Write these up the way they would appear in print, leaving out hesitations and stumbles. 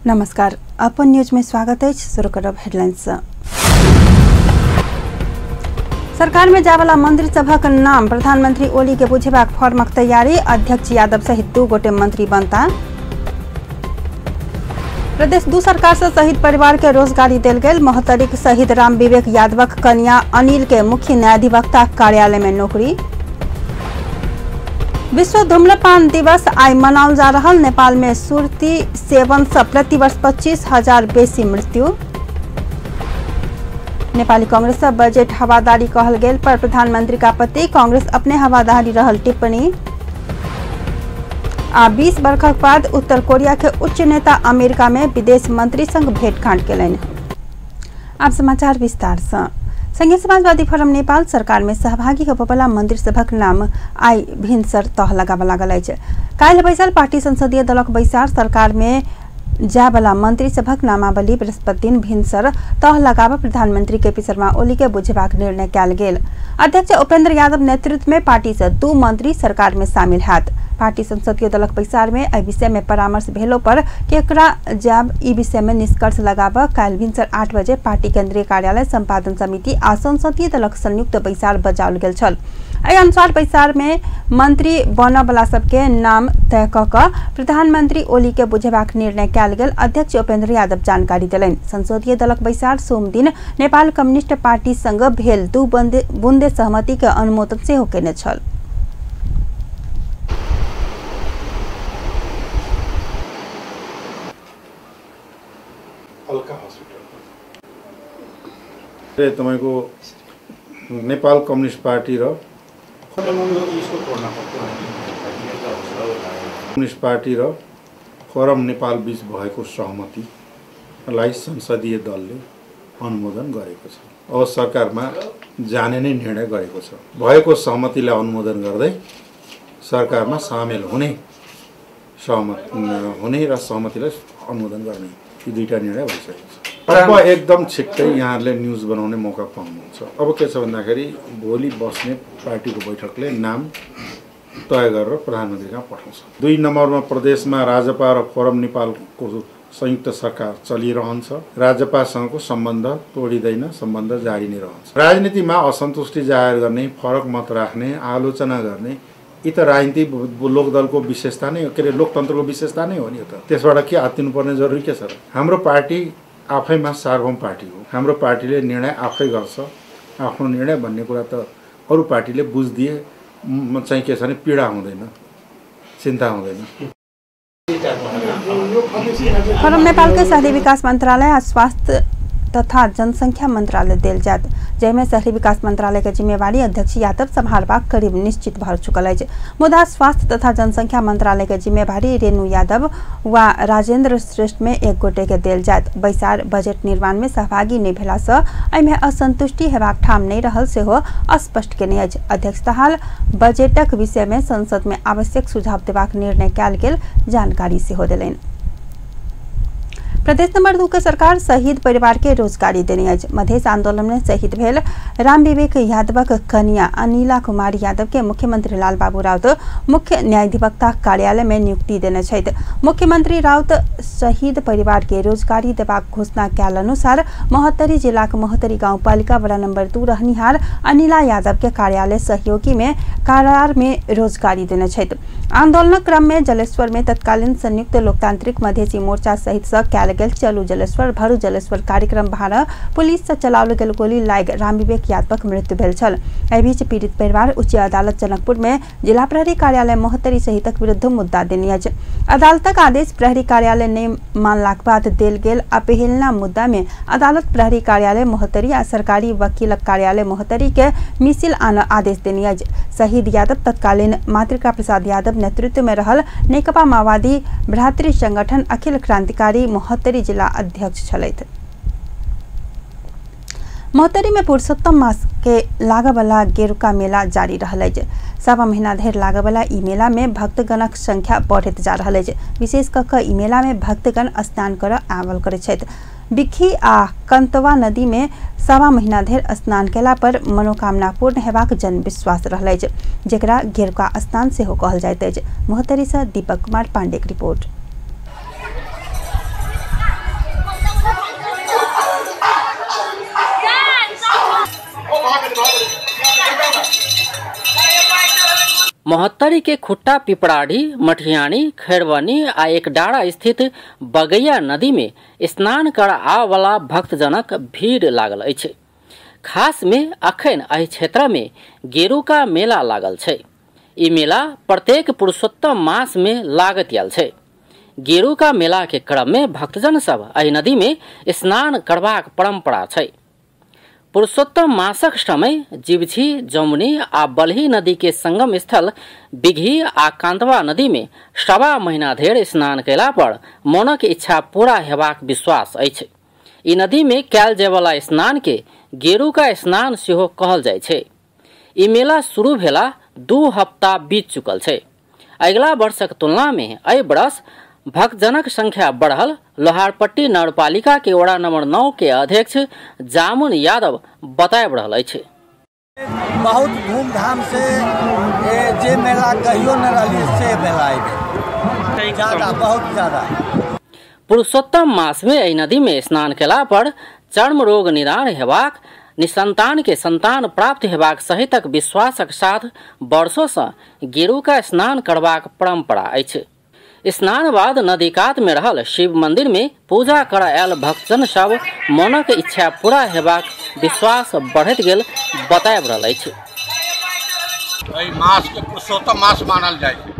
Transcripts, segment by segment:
नमस्कार, अपन न्यूज में स्वागत है। शुरू करब हेडलाइंस। सरकार में जावला मंत्री सभक नाम प्रधानमंत्री ओली के बुझेबाक फॉर्मक तैयारी। अध्यक्ष यादव सहित 2 गोटे मंत्री बनता। प्रदेश 2 सरकार से शहीद परिवार के रोजगारी देल गेल। महोत्तरीक शहीद राम विवेक यादवक कन्या अनिल के मुख्य न्यायाधिवक्ता कार्यालय में नौकरी। विश्व धूम्रपान दिवस आइ मनाओल जा रहा। नेपाल में सुर्ती सेवन से प्रतिवर्ष 25,000 बेसी मृत्यु। नेपाली कांग्रेस से बजट हवादारी कहल गेल पर प्रधानमंत्री का पति कांग्रेस अपने हवादारी रहल टिप्पणी। आ 20 वर्षक बाद उत्तर कोरिया के उच्च नेता अमेरिका में विदेश मंत्री संग भेंटघाट केलनि। आब समाचार विस्तार से। संघीय समाजवादी फोरम नेपाल सरकार में सहभागी होबयवला मंत्री सभक नाम आइ भिनसर तह लगाबऽ लागल अछि। काल्हि बैसल पार्टी संसदीय दलक बैसार सरकार में जायवला मंत्री सभक नामावली बृहस्पति दिन भिनसर तह लगाबऽ प्रधानमंत्री केपी शर्मा ओली के बुझेबाक निर्णय कयल गेल। अध्यक्ष उपेंद्र यादव नेतृत्व में पार्टी से 2 मंत्री सरकार में शामिल हैत। पार्टी संसदीय दलक बैसार में एहि विषय में परामर्श भेलो पर केकरा जाब ई विषय में निष्कर्ष लगाबऽ काल्हि भिनसर 8 बजे पार्टी केंद्रीय कार्यालय संपादन समिति आ संसदीय दलक संयुक्त बैसार बजाओल गेल छल। एहि अनुसार बैसार में मंत्री बनयवला सबके नाम तय कऽ कऽ प्रधानमंत्री ओली के बुझेबाक निर्णय कयल गेल। अध्यक्ष उपेंद्र यादव जानकारी देलनि। संसदीय दलक बैसार सोम दिन नेपाल कम्युनिस्ट पार्टी संग भेल 2 बुंदे सहमति के अनुमोदन सेहो केने छल। तपाईँको नेपाल कम्युनिस्ट पार्टी र कम्युनिस्ट पार्टी र फोरम नेपाल बीच भएको सहमतिलाई संसदीय दलले अनुमोदन गरेको छ। अब सरकारमा जाने नै निर्णय गरेको छ। भएको सहमतिलाई अनुमोदन गर्दै सरकारमा सामेल हुने सहमत हुने र सहमतिलाई अनुमोदन गर्ने यी दुईटा निर्णय भइसकेको छ। अब एकदम छिट्टै यहाँहरूले न्युज बनाउने मौका पाउनुहुन्छ। अब के छ भन्दाखेरि भोलि बस्ने पार्टीको बैठकले नाम तय गरेर प्रधानमन्त्री कहाँ पठाउँछ। 2 नम्बरमा प्रदेशमा राजपा र फोरम नेपालको संयुक्त सरकार चलिरहन्छ। राजपासँगको सम्बन्ध तोडिँदैन, सम्बन्ध जारी नै रहन्छ। राजनीतिमा असन्तुष्टि जाहेर गर्ने, फरक मत राख्ने, आलोचना गर्ने यी त राजनीति लोकदलको विशेषता नै हो, के अरे लोकतन्त्रको विशेषता नै हो नि त। त्यसबाट के आत्तिनुपर्ने जरुरी के छ र? हाम्रो पार्टी आफैमा सार्वभौम पार्टी हो। हाम्रो पार्टीले निर्णय आफै गर्छ। आफ्नो निर्णय भन्ने कुरा त अरू पार्टीले बुझिदिए चाहिँ के छ भने पीडा हुँदैन, चिन्ता हुँदैन। फोरम नेपाल के शहरी विकास मंत्रालय आ स्वास्थ्य तथा जनसंख्या मंत्रालय देल जायत, जाहिमे शहरी विकास मंत्रालय के जिम्मेवारी अध्यक्ष यादव सम्हारबाक करीब निश्चित भऽ चुकल अछि। मुदा स्वास्थ्य तथा जनसंख्या मंत्रालय के जिम्मेवारी रेणु यादव वा राजेंद्र श्रेष्ठ में 1 गोटे के देल जायत। बैसार बजट निर्माण में सहभागी नहि भेला सँ एहिमे असंतुष्टि हेबाक ठाम नहि रहल सेहो स्पष्ट केने अछि। अध्यक्ष दाहाल बजटक विषय में संसद में आवश्यक सुझाव देबाक निर्णय कयल गेल जानकारी सेहो देलनि। प्रदेश नंबर 2 के सरकार शहीद परिवार के रोजगारी देने अछि। मधेश आंदोलन में शहीद भेल राम विवेक यादवक कन्या अनिला कुमारी यादव के मुख्यमंत्री लालबाबू राउत मुख्य न्यायाधिवक्ता कार्यालय में नियुक्ति देने छथि। मुख्यमंत्री राउत शहीद परिवार के रोजगारी देबाक घोषणा कयल अनुसार महोत्तरी जिलाक महोत्तरी गाउँपालिका वडा नंबर 2 रहनिहार अनिला यादव के कार्यालय सहयोगी में करार में रोजगारी देने छथि। आंदोलनक क्रम में जलेश्वर में तत्कालीन संयुक्त लोकतांत्रिक मधेसी मोर्चा सहित सँ कयल गेल चलू जलेश्वर भरू जलेश्वर कार्यक्रम भाड़ा पुलिस से चलाओल गेल गोली लागि रामविवेक यादवक मृत्यु भेल छल। एहि बीच पीड़ित परिवार उच्च अदालत जनकपुर में जिला प्रहरी कार्यालय महोत्तरी सहितक विरुद्ध मुद्दा देने अछि। अदालतक आदेश प्रहरी कार्यालय नहि मानलाक बाद देल गेल अपहेलना मुद्दा में अदालत प्रहरी कार्यालय महोत्तरी आ सरकारी वकीलक कार्यालय महोत्तरी के मिसिल आनऽ आदेश देने अछि। शहीद यादव तत्कालीन मातृका प्रसाद यादव नेतृत्व में रहल नेकपा माओवादी भ्रातृ संगठन अखिल क्रांतिकारी महोत्तरी जिला अध्यक्ष छलथि। महोत्तरी में पुरुषोत्तम मास के लागऽवला गेरुका मेला जारी रहल अछि। 1.25 महीना धरि लागऽवला ई मेला में भक्तगणक संख्या बढ़ैत जा रहल अछि। विशेष कऽ कऽ ई मेला में भक्तगण स्नान करऽ आवल करैत छथि। बिखी आ कंतवा नदी में 1.25 महीना धरि स्नान केला पर मनोकामना पूर्ण हेबाक जनविश्वास रहल अछि, जेकरा गेरुका स्नान सेहो कहल जाइत अछि। महोत्तरी से दीपक कुमार पांडे के रिपोर्ट। महोत्तरी के खुट्टा पिपराढ़ी, मठियानी, खैरवनी आ एक डारा स्थित बगैया नदी में स्नान कर आवाला भक्तजनक भीड़ लागल अछि। खास में अखन एहि क्षेत्र में गेरुका मेला लागल छै। ई मेला प्रत्येक पुरुषोत्तम मास में लागत आयल छै। गेरुका मेला के क्रम में भक्तजन सब एहि नदी में स्नान करबाक परंपरा छै। पुरुषोत्तम मासक समय जीवछी, जमुनी आ बलही नदी के संगम स्थल बिघी आ कांतवा नदी में 1.25 महीना धरि स्नान कयला पर मनक इच्छा पूरा हेबाक विश्वास अछि। ई नदी में कयल जायवला स्नान के गेरुका स्नान सेहो कहल जाइ छै। ई मेला शुरू भेला 2 हफ्ता बीत चुकल छै। अगिला वर्षक तुलना में एहि वर्ष भक्तजनक संख्या बढ़ल। लोहारपट्टी नगरपालिका के वड़ा नंबर 9 के अध्यक्ष जामुन यादव बताबि रहल अछि। बहुत धूमधाम से जे मेला कहियो न रही से मेला ज्यादा, बहुत ज्यादा। पुरुषोत्तम मास में एहि नदी में स्नान केला पर चर्म रोग निदान हेबाक, निसंतान के संतान प्राप्त हेबाक सहितक विश्वासक साथ वर्षों से गेरुका स्नान करबाक परंपरा अछि। स्नान बाद नदी कात में रहल शिव मंदिर में पूजा कर आयल भक्तजन सब मनक इच्छा पूरा हेबाक विश्वास बढ़ैत गेल बताबि रहल अछि। एहि मास के पुरुषोत्तम मास मानल जाइ छै।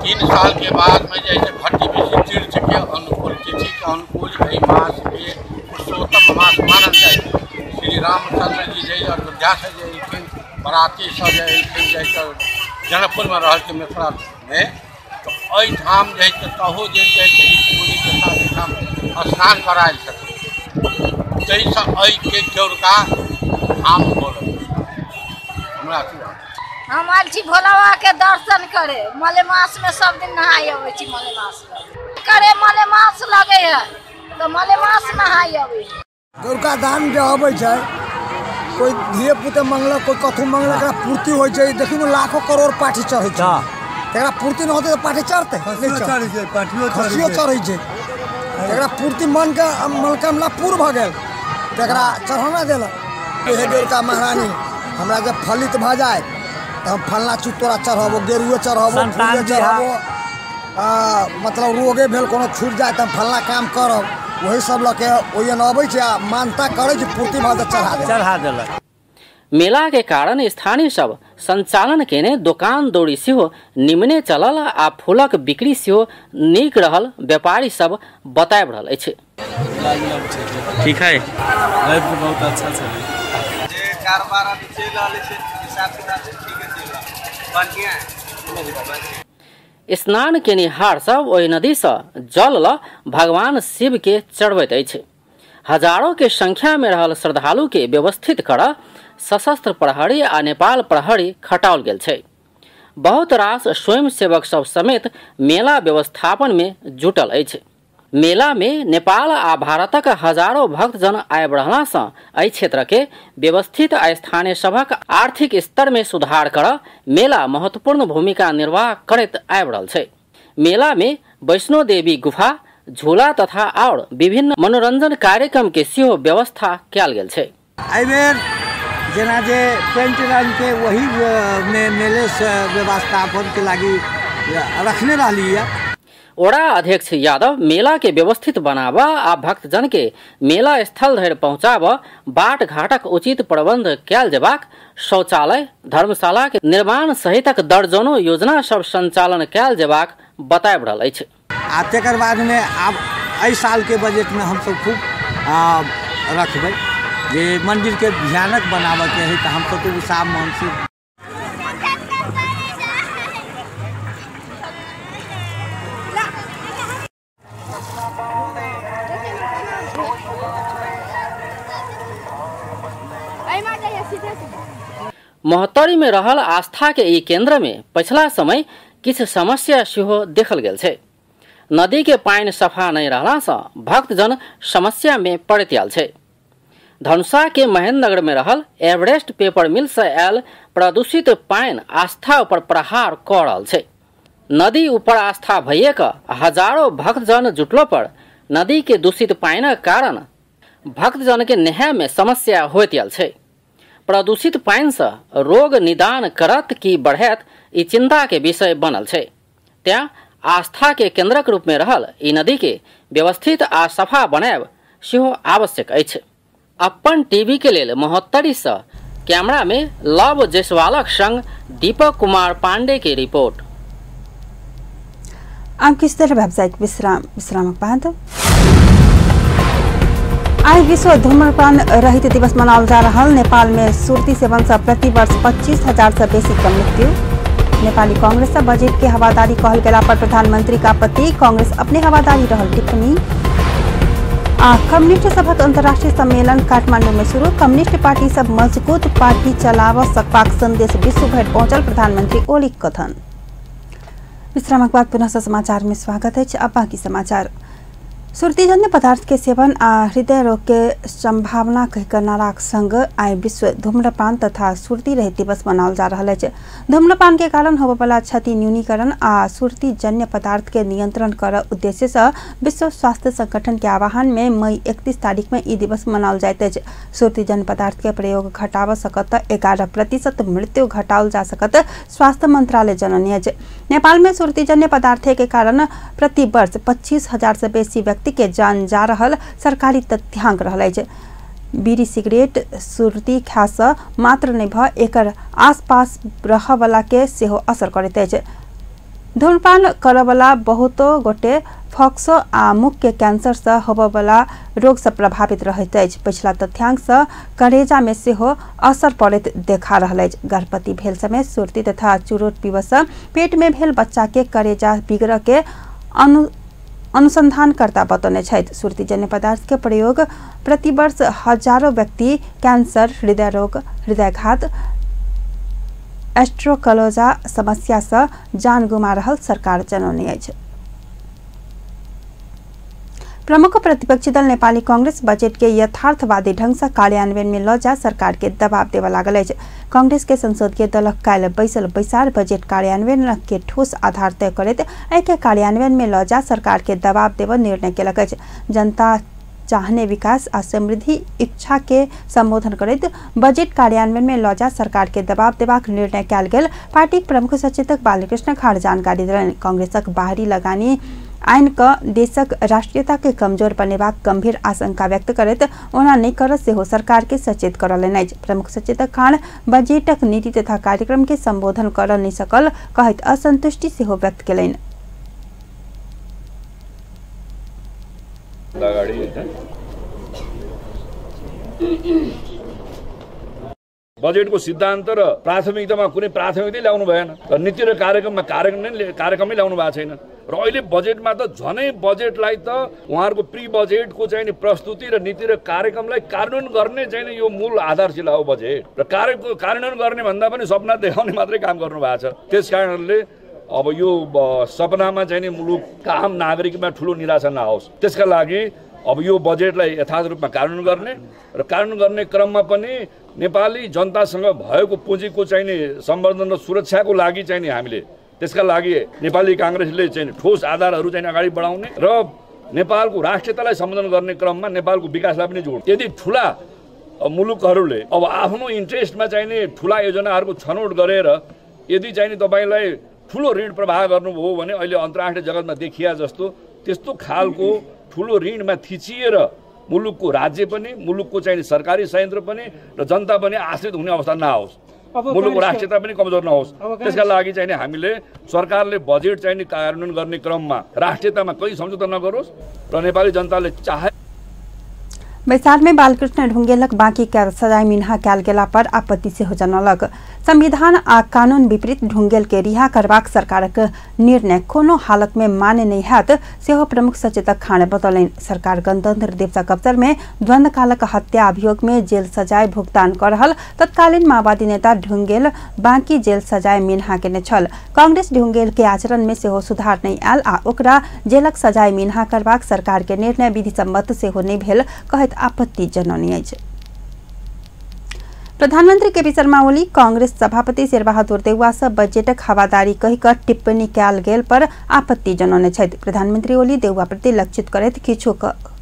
3 साल के बाद में जैसे भट्टी बेसी तीर्थ के अनुकूल, तिथि के अनुकूल एहि मास के पुरुषोत्तम मास मानल जाइ छै। श्री रामचंद्र जी जे अयोध्या से जे अयलखिन, बराती से जे अयलखिन, जैसे जनकपुर में रहल मिथिला में, तो एहिठाम जे है तहो दिन जे है ऋषि मुनिके साथ एहिठाम स्नान करायल छथिन। ताहिसँ एहिके गेरुका धाम बोलल हमरा। हम आयल छी भोला बाबा के दर्शन करे। मलेमास में सब दिन नहाय अबै छी। मलेमास करे, मलेमास लगे है तो मलेमास नहाय अबै। गेरुका धाम जे अबै छै, कोई धिये पुते मंगलक, कोई कथू मंगलक, एकरा पूर्ति होइ छै। देखियौ ने लाखों करोड़ पाठी चढ़ै छै। एकरा पूर्ति न होतै तऽ पाठी चढ़तै? खसियो चढ़ै छै। एकरा पूर्ति मन के मनोकामना पूर्ण भऽ गेल तऽ एकरा चढ़ाना देलक। हे गेरुका महारानी, हमरा जब फलित भऽ जाय तऽ हम फलना चीज तोरा चढ़बो, गेरुए चढ़बो, फूले चढ़बो, मतलब रोगे भेल कोनो छूटि जाय तऽ हम फलना काम करब। वही सब लऽ के ओहि अबै छै आ मानता करै छै, पूर्ति भऽ जाय चढ़ा देलक। मेला के कारण स्थानीय सब संचालन केने दोकान दौरी सेहो निमने चलल आ फूलक बिक्री सेहो नीक रहल व्यापारी सब बताबि रहल अछि। ठीक है, बहुत अच्छा छै। जे कारोबार अभी चलि रहल छै हिसाब किताब से ठीक है, चलि रहल बढ़िया है। स्नान केनिहार सब ओहि नदी से जल ल भगवान शिव के चढ़बैत अछि। हजारों के संख्या में रहल श्रद्धालु के व्यवस्थित कर सशस्त्र प्रहरी आ नेपाल प्रहरी खटाओल गेल छै। बहुत रास स्वयंसेवक सब समेत मेला व्यवस्थापन में जुटल अछि। मेला में नेपाल आ भारतक हजारों भक्तजन आबि रहला सँ एहि क्षेत्र के व्यवस्थित आ स्थानीय सभक आर्थिक स्तर में सुधार कर मेला महत्वपूर्ण भूमिका निर्वाह करैत आबि रहल छै। मेला में वैष्णो देवी गुफा, झूला तथा और विभिन्न मनोरंजन कार्यक्रम के सेहो व्यवस्था कयल गेल छै। एहिबेर जेना जे पेंट रंगके वही मेले से व्यवस्थापन के लागी रखने रहली है। ओरा अध्यक्ष यादव मेला के व्यवस्थित बनाबऽ आ भक्तजन के मेला स्थल धरि पहुँचाबऽ बाट घाटक उचित प्रबंध कयल जेबाक, शौचालय, धर्मशाला के निर्माण सहितक दर्जनों योजना सब संचालन कयल जेबाक बताबि रहल अछि। आ तकर बादमे आब एहि सालके बजटमे हमसब खूब रखबै जे मंदिरके भयानक बनाबऽके है, तऽ हमसब तऽ उत्साह मन से। महोत्तरी में रहल आस्था के ई केंद्र में पछिला समय किछु समस्या सेहो देखल गेल छै। नदी के पानि सफा नहीं रहला सँ भक्तजन समस्या में पड़ैत आयल छै। धनुषा के महेंद्रनगर में रहल एवरेस्ट पेपर मिल से आयल प्रदूषित पानि आस्था ऊपर प्रहार कऽ रहल छै। नदी ऊपर आस्था भइए कऽ हजारों भक्तजन जुटलो पर नदी के दूषित पानिक कारण भक्तजन के नहाय में समस्या होइत आयल छै। प्रदूषित पानि सँ रोग निदान करत कि बढ़त ई चिंता के विषय बनल छै। तें आस्था के केंद्रक रूप में रहल ई नदी के व्यवस्थित आ सफा बनायब सेहो आवश्यक अछि। अपन टीवी के लेल महोत्तरी सँ कैमरा में लव जायसवालक संग दीपक कुमार पांडे के रिपोर्ट। आब किछु देर व्यावसायिक विश्राम, विश्रामक बाद आइ विश्व धूम्रपान रहित दिवस मनाओल जा रहल। नेपाल में सुर्ती सेवन से प्रति वर्ष 25,000 से बेसी के मृत्यु। नेपाली कांग्रेस से बजट के हवादारी कहल गेला पर प्रधानमंत्री का पति कांग्रेस अपने हवादारी रहल टिप्पणी। आ कम्युनिस्ट सभक अंतर्राष्ट्रीय सम्मेलन काठमांडू में शुरू। कम्युनिस्ट पार्टी सब मजबूत पार्टी चलाव सकबाक संदेश विश्व भरि पहुंचल प्रधानमंत्री ओलीक कथन। विश्रामक बाद पुनः समाचार में स्वागत है। अब बाकी समाचार। सुर्तीजन्य पदार्थ के सेवन आ हृदय रोग के संभावना कहकर नाराक संग आइ विश्व धूम्रपान तथा सुर्ती रहित दिवस मनाओल जा रहल अछि। धूम्रपान के कारण होबयवला क्षति न्यूनीकरण आ सुर्तीजन्य पदार्थ के नियंत्रण कर उद्देश्य से विश्व स्वास्थ्य संगठन के आह्वान में मई 31 तारीख में ई दिवस मनाओल जाइत अछि। सुर्तीजन्य पदार्थ के प्रयोग घटाब सकत 11% मृत्यु घटाओल जा सकत स्वास्थ्य मंत्रालय जनौने अछि। नेपाल में सुर्तीजन्य पदार्थ के कारण प्रति वर्ष 25,000 से बेसी व्यक्ति के जान जा रहल सरकारी तथ्यांक रहल अछि। बीड़ी सिगरेट सुर्ती खास मात्र नहि भ एकर आसपास रहवला के सेहो असर करैत अछि। धूम्रपान करवला बहुतो गोटे फॉक्सो आ मुख के कैंसर से होबयवला रोग से प्रभावित रहैत अछि। पछिला तथ्यांक से करेजा में सेहो असर पड़ैत देखा रहल अछि। गर्भवती भेल समय सुर्ती तथा चुरोट पीबऽ से पेट में भेल बच्चा के करेजा बिगड़ के अनुसंधानकर्ता बतौने छथि। सुर्तीजन्य पदार्थ के प्रयोग प्रतिवर्ष हजारों व्यक्ति कैंसर, हृदय रोग, हृदयाघात, एस्ट्रोकलोजा समस्या से जान गुमा रहल सरकार जनौने अछि। प्रमुख प्रतिपक्षी दल नेपाली कांग्रेस बजट के यथार्थवादी ढंग से कार्यान्वयन में ल जा सरकार के दबाव देवा लागल अछि। कांग्रेस के संसदीय दलक काल्हि बैसल बैसार बजट कार्यान्वयन के ठोस आधार तय करैत एहि के कार्यान्वयन में ल जा सरकार के दबाव देवा निर्णय केलक अछि। जनता चाहने विकास आ समृद्धि इच्छा के संबोधन करैत बजट कार्यान्वयन में ल जा सरकार के दबाव देबाक निर्णय कयल गेल पार्टीक प्रमुख सचेतक बालकृष्ण खाड़ जानकारी देलनि। कांग्रेसक बाहरी लगानी आइन क देशक राष्ट्रीयता के कमजोर बनेबाक गंभीर आशंका व्यक्त करैत ओना नहि करत सेहो सरकार के सचेत करलनि अछि। प्रमुख सचेतक खान बजटक नीति तथा कार्यक्रम के संबोधन कर नहि सकल कहैत असंतुष्टि सेहो व्यक्त केलनि। बजेटको सिद्धान्त र प्राथमिकतामा कुनै प्राथमिकतै ल्याउनु भएन र नीति र कार्यक्रममा कार्यक्रमै ल्याउनु भएको छैन र अहिले बजेटमा त झनै बजेटलाई त उहाँहरूको प्री बजेटको चाहिँ नि प्रस्तुति र नीति र कार्यक्रमलाई कार्यान्वयन गर्ने चाहिँ नि यो मूल आधारशिला हो बजेट र कार्यान्वयन गर्ने भन्दा पनि सपना देखाउने मात्रै काम गर्नु भएको छ। त्यस कारणले अब यो सपनामा चाहिँ नि मुलुकका आम नागरिकमा ठुलो निराशा नहोस् त्यसका लागि अब यो बजेटलाई यथार्थ रूपमा कार्यान्वयन गर्ने र कार्यान्वयन गर्ने क्रममा पनि नेपाली जनतासँग भएको पुँजीको चाहिँ नि सम्वर्धन र सुरक्षाको लागि चाहिँ नि हामीले त्यसका लागि नेपाली काङ्ग्रेसले चाहिँ ठोस आधारहरू चाहिँ अगाडि बढाउने र नेपालको राष्ट्रियतालाई सम्बोधन गर्ने क्रममा नेपालको विकासलाई पनि जोड्ने। यदि ठुला मुलुकहरूले अब आफ्नो इन्ट्रेस्टमा चाहिँ नि ठुला योजनाहरूको छनौट गरेर यदि चाहिँ नि तपाईँलाई ठुलो ऋण प्रवाह गर्नुभयो भने अहिले अन्तर्राष्ट्रिय जगतमा देखिया जस्तो त्यस्तो खालको ठुलो ऋणमा थिचिएर मुलुकको राज्य पनि मुलुकको चाहिँ सरकारी संयन्त्र पनि र जनता पनि आश्रित हुने अवस्था नआओस्, मुलुकको राष्ट्रियता पनि कमजोर नहोस्। त्यसका लागि चाहिँ हामीले सरकारले बजेट चाहिँ कार्यान्वयन गर्ने क्रममा राष्ट्रियतामा कहीँ सम्झौता नगरोस् र नेपाली जनताले चाहे। बैसार में बालकृष्ण ढुंगेलक बाँकी के सजाय मिन्हा कयल गेला पर आपत्ति सेहो जनौलक। संविधान आ कानून विपरीत ढुंगेल के रिहा करबाक सरकारक निर्णय कोनो हालत में मान्य नहि हैत सेहो प्रमुख सचेतक खान बतौलनि। सरकार गणतंत्र दिवसक अवसर में द्वंद्वकालक हत्या अभियोग में जेल सजाय भुगतान क रहल तत्कालीन माओवादी नेता ढुंगेल बाँकी जेल सजाय मिन्हा केने छल। कांग्रेस ढुंगेल के आचरण में सेहो सुधार नहि आयल आ ओकरा जेलक सजाय मिन्हा करबाक सरकार के निर्णय विधि सम्मत सेहो नहि भेल कहैत आपत्ति जनौने अछि। प्रधानमंत्री केपी शर्मा ओली कांग्रेस सभापति शेरबहादुर देउवा से बजटक हवादारी कहि कऽ टिप्पणी कयल गेल पर आपत्ति जनौने छथि। प्रधानमंत्री ओली देउवा प्रति लक्षित करैत किछु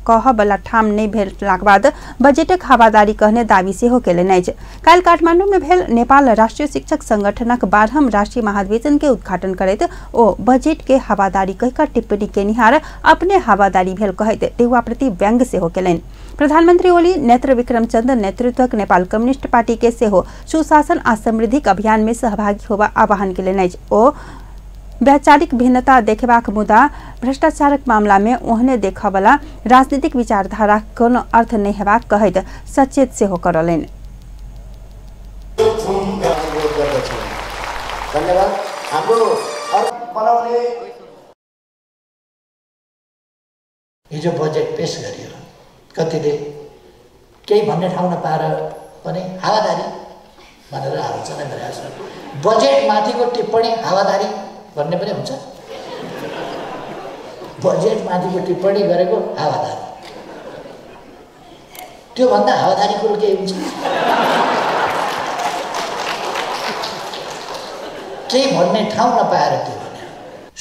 कहबला ठाम नहि भेटलाक बाद बजेटक हवादारी कहने दावी सेहो केलनि अछि। काल्हि काठमांडू में भेल नेपाल राष्ट्रीय शिक्षक संगठनक 12म राष्ट्रीय महाधिवेशन के उद्घाटन करैत ओ बजेट के हवादारी कहि टिप्पणी केनिहार अपने हवादारी भेल कहैत देउवा प्रति व्यंग्य सेहो केलनि। प्रधानमंत्री ओली नेत्र विक्रम चंद नेतृत्वक नेपाल कम्युनिस्ट पार्टी के सेहो सुशासन आ समृद्धिक अभियान में सहभागी होबा आह्वान केलनि अछि। ओ वैचारिक भिन्नता देखेबाक मुदा भ्रष्टाचारक मामला में ओहने देखबला राजनीतिक विचारधारा कोनो अर्थ नहि हेबाक कहैत सचेत सेहो करलनि। हिजो बजेट पेश गरियो, कतिले केही भन्ने ठाउँ नपाएर पनि हावादारी भनेर आलोचना गरेका छन्। बजेट माथिको टिप्पणी हावादारी भन्ने पनि हुन्छ? बजेट माथिको टिप्पणी गरेको हावादारी, त्योभन्दा हावादारी कुरो केही हुन्छ? केही भन्ने ठाउँ नपाएर त्यो भन्यो।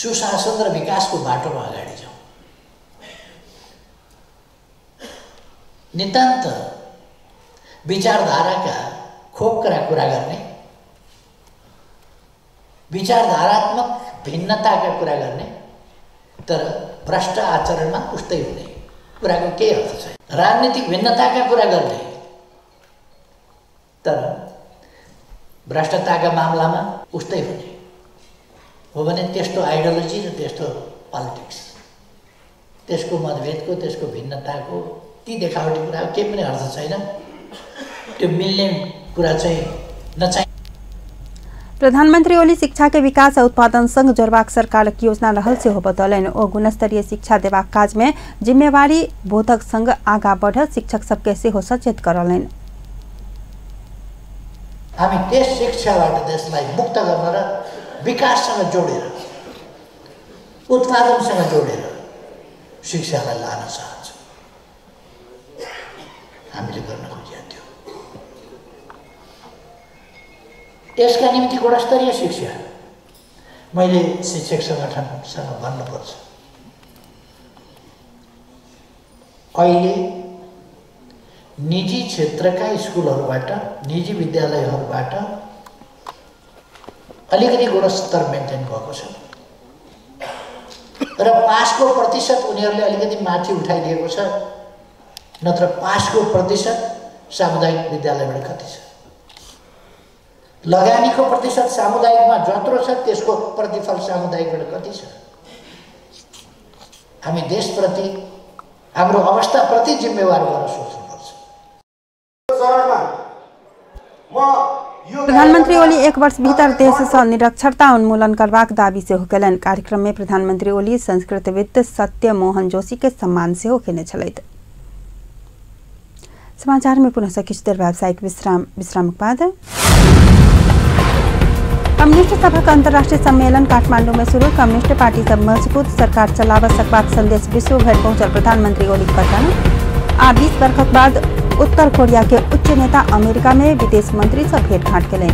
सुशासन र विकासको बाटोमा अगाडि जाउँ। नितान्त विचारधाराका खोक्रा कुरा गर्ने, विचारधारात्मक भिन्नताका कुरा गर्ने, तर भ्रष्ट आचरणमा उस्तै हुने कुराको केही अर्थ छैन। राजनीतिक भिन्नताका कुरा गर्ने, तर भ्रष्टताका मामलामा उस्तै हुने हो भने त्यस्तो आइडियोलोजी र त्यस्तो पोलिटिक्स, त्यसको मतभेदको, त्यसको भिन्नताको ती देखावटी कुराको केही पनि अर्थ छैन। त्यो मिल्ने कुरा चाहिँ नचाहिने। प्रधानमंत्री ओली शिक्षा के विकास आ उत्पादन संग जोड़बाक सरकारक योजना रहल सेहो बतौलनि। ओ गुणस्तरीय शिक्षा देबाक काज में जिम्मेवारी बोधक संग आगा बढ़ शिक्षक सबके सेहो सचेत करलनि। हामी त्यस शिक्षाबाट देशलाई मुक्त गर्न र विकाससँग जोडेर, उत्पादनसँग जोडेर शिक्षालाई लान चाहन्छौँ। हामीले गर्न खोजेका थियौँ। यसका निम्ति गुणस्तरीय शिक्षा मैले शिक्षक सङ्गठनसँग भन्नुपर्छ। अहिले निजी क्षेत्रका स्कुलहरूबाट, निजी विद्यालयहरूबाट अलिकति गुणस्तर मेन्टेन भएको छ र पासको प्रतिशत उनीहरूले अलिकति माथि उठाइदिएको छ, नत्र पासको प्रतिशत सामुदायिक विद्यालयबाट कति छ? लगानीको प्रतिशत सामुदायिकमा जत्रो छ त्यसको प्रतिफल सामुदायिकबाट कति छ? हामी देशप्रति, हाम्रो अवस्थाप्रति जिम्मेवार भएर सोच्नुपर्छ। प्रधानमंत्री ओली एक वर्ष भीतर देश से निरक्षरता उन्मूलन करबाक दावी सेहो केलनि। कार्यक्रम में प्रधानमंत्री ओली संस्कृतविद सत्य मोहन जोशी के सम्मान सेहो केने छलथि। समाचार में पुनः किछु देर व्यावसायिक विश्राम, विश्रामक बाद कम्युनिस्ट सभक अंतर्राष्ट्रीय सम्मेलन काठमांडू में शुरू। कम्युनिस्ट पार्टी सब मजबूत सरकार चलाब सकबाक संदेश विश्व भरि पहुंचल प्रधानमंत्री ओली कथन। आ 20 वर्षक बाद उत्तर कोरिया के उच्च नेता अमेरिका में विदेश मंत्री से भेंटघाट केलनि।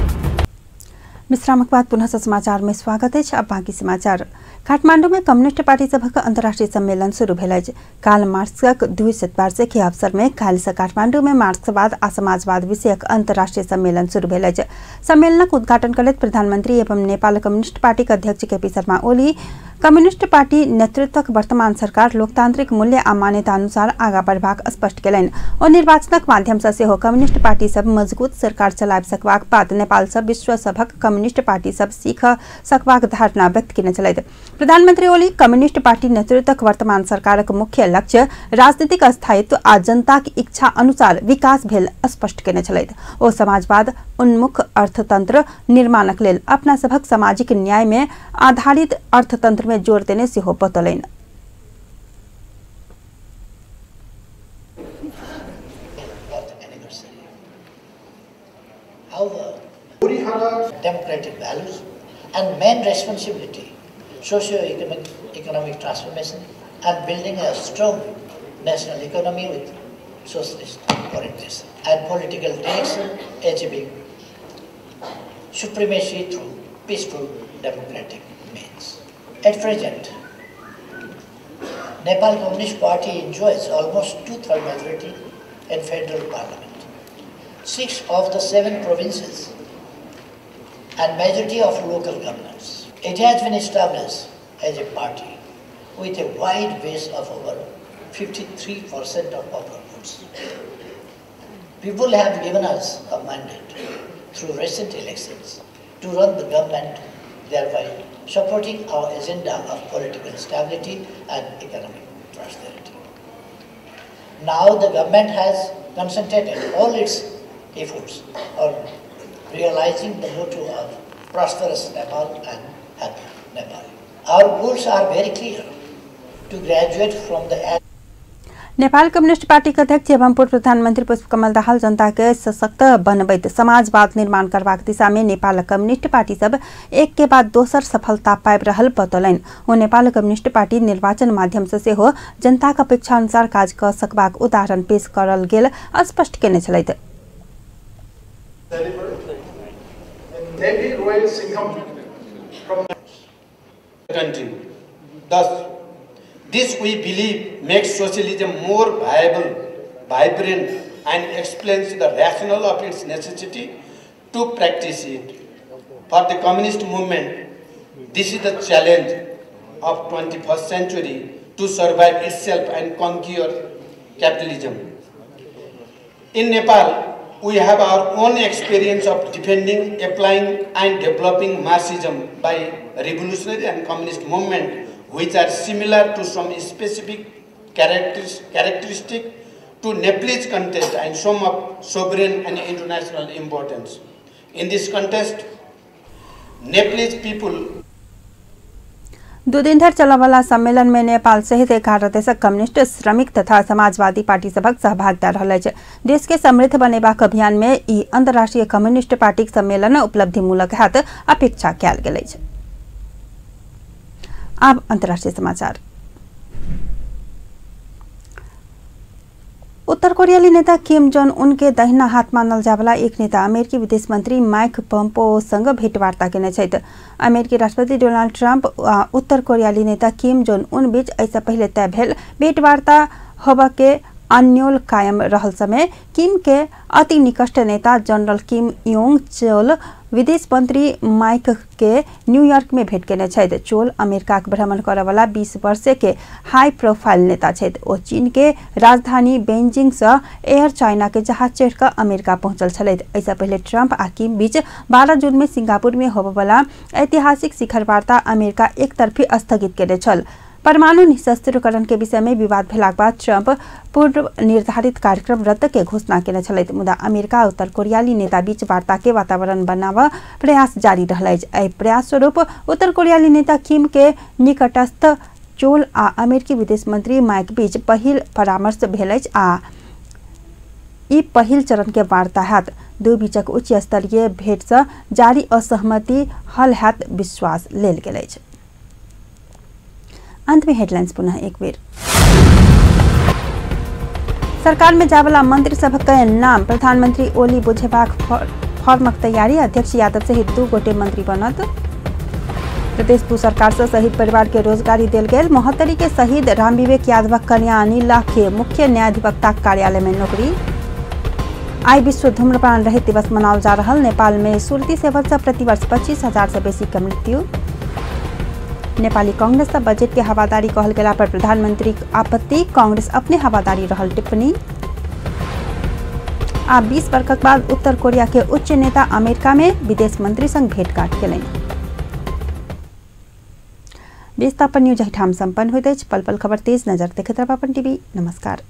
विश्रामक बाद पुनः समाचार में स्वागत है। अब बाकी समाचार। काठमांडू में कम्युनिस्ट पार्टी सभक अंतर्राष्ट्रीय सम्मेलन शुरू भेल अछि। काल मार्क्सक द्विशतवार्षिकी अवसर में काल्हि से काठमांडू में मार्क्सवाद आ समाजवाद विषयक अंतर्राष्ट्रीय सम्मेलन शुरू भेल अछि। सम्मेलनक उद्घाटन करैत प्रधानमंत्री एवं नेपाल कम्युनिस्ट पार्टीक अध्यक्ष KP Sharma Oli communist party नेतृत्वक वर्तमान सरकार लोकतांत्रिक मूल्य आ मान्यता अनुसार आगा बढ़बाक स्पष्ट केलनि। ओ निर्वाचनक माध्यम से सेहो कम्युनिस्ट पार्टी सब मजबूत सरकार चलाबि सकबाक बात नेपाल सब विश्व सभक कम्युनिस्ट पार्टी सब सीख सकबाक धारणा व्यक्त केने छलथि। प्रधानमंत्री ओली कम्युनिस्ट पार्टी नेतृत्वक वर्तमान सरकारक मुख्य लक्ष्य राजनीतिक स्थायित्व आ जनताक इच्छा अनुसार विकास भेल स्पष्ट केने छलथि। ओ समाजवाद उन्मुख अर्थतंत्र निर्माणक लेल अपना सभक सामाजिक न्याय में आधारित अर्थतंत्र में जोर देने सेहो बतौलनि। Democratic values and main responsibility, socio-economic transformation and building a strong national economy with socialist orientation and political direction, achieving supremacy through peaceful democratic means. At present, Nepal Communist Party enjoys almost two-thirds majority in federal parliament, 6 of the 7 provinces, and majority of local governments. It has been established as a party with a wide base of over 53% of popular votes. People have given us a mandate through recent elections to run the government, thereby supporting our agenda of political stability and economic prosperity. Now the government has concentrated all its efforts on realizing the motto of prosperous Nepal and happy Nepal. Our goals are very clear: to graduate from the Nepal communist party के अध्यक्ष एवं पूर्व प्रधानमंत्री पुष्पकमल दाहाल जनता के सशक्त बनबैत समाजवाद निर्माण करबाक दिशा में नेपाल कम्युनिस्ट पार्टी सब एक के बाद दोसर सफलता पाबि रहल बतौलनि। ओ नेपाल कम्युनिस्ट पार्टी निर्वाचन माध्यम से सेहो जनताक अपेक्षा अनुसार काज क सकबाक उदाहरण पेश करल गेल स्पष्ट केने छलथि। This, we believe, makes socialism more viable, vibrant, and explains the rationale of its necessity to practice it. For the communist movement, this is the challenge of 21st century to survive itself and conquer capitalism. In Nepal, we have our own experience of defending, applying, and developing Marxism by revolutionary and communist movement, which are similar to some specific characteristic to Nepalese context and some of sovereign and international importance. In this context, Nepalese people. दू दिन धरि चलयवला सम्मेलन में नेपाल सहित 11 देशक communist, श्रमिक तथा समाजवादी पार्टी सभक सहभागिता रहल अछि। देश के समृद्ध बनेबाक अभियान में ई अंतर्राष्ट्रीय कम्युनिस्ट पार्टीक सम्मेलन उपलब्धिमूलक हैत अपेक्षा कयल गेल अछि। अब अंतर्राष्ट्रीय समाचार। उत्तर कोरियाली नेता किम जोंग उन के दहिना हाथ मानल जावला एक नेता अमेरिकी विदेश मंत्री माइक पोम्पियो संग भेंटवार्ता केने छथि। अमेरिकी राष्ट्रपति डोनाल्ड ट्रंप आ उत्तर कोरियाली नेता किम जोंग उन बीच एहिसँ पहिले तय भेल भेंटवार्ता होबय के अन्योल कायम रहल समय किम के अति निकट नेता जनरल किम योंग चोल विदेश मंत्री माइक के न्यूयॉर्क में भेंट केने छथि। चोल अमेरिकाक भ्रमण करयवला 20 वर्ष के हाई प्रोफाइल नेता छथि। ओ चीन के राजधानी बेजिंग से एयर चाइना के जहाज चढ़ि कऽ अमेरिका पहुंचल छलथि। एहिसँ पहिले ट्रंप आ किम बीच 12 जून में सिंगापुर में होबयवला ऐतिहासिक शिखर वार्ता अमेरिका एकतरफी स्थगित केने छल। परमाणु निशस्त्रीकरण के विषय में विवाद भेलाक बाद ट्रंप पूर्व निर्धारित कार्यक्रम रद्द के घोषणा केने छलथि। मुदा अमेरिका उत्तर कोरियाली नेता बीच वार्ता के वातावरण बनाबऽ प्रयास जारी रहल अछि। एहि प्रयास स्वरूप उत्तर कोरियाली नेता किम के निकटस्थ चोल आ अमेरिकी विदेश मंत्री माइक बीच पहिल परामर्श भेल अछि आ ई पहिल चरण के वार्ता हैत। दू बीचक उच्च स्तरीय भेंट से जारी असहमति हल हैत विश्वास लेल गेल अछि। अंत में हेडलाइंस पुनः एक बेर। सरकार में जावला मंत्री सभक नाम प्रधानमंत्री ओली बुझेबाक फॉर्मक तैयारी, अध्यक्ष यादव सहित 2 गोटे मंत्री बनत। प्रदेश दू सरकार से शहीद परिवार के रोजगारी देल गेल। महोत्तरी के शहीद रामविवेक यादवक कन्या अनिला के मुख्य न्यायाधिवक्ता कार्यालय में नौकरी। आई विश्व धूम्रपान रहित दिवस मनाओल जा रहा। नेपाल में सुर्ती सेवन से प्रतिवर्ष 25,000 से बेसी के मृत्यु। नेपाली कांग्रेस बजट के हवादारी कहल गेला पर प्रधानमंत्री आपत्ति, कांग्रेस अपने हवादारी रहल टिप्पणी। आ 20 वर्षक बाद उत्तर कोरिया के उच्च नेता अमेरिका में विदेश मंत्री संग भेंटघाट केलनि। विस्थापन न्यूज एहिठाम संपन्न होइत अछि। पल पल खबर तेज नजर देखैत रहब अपन टीवी। नमस्कार।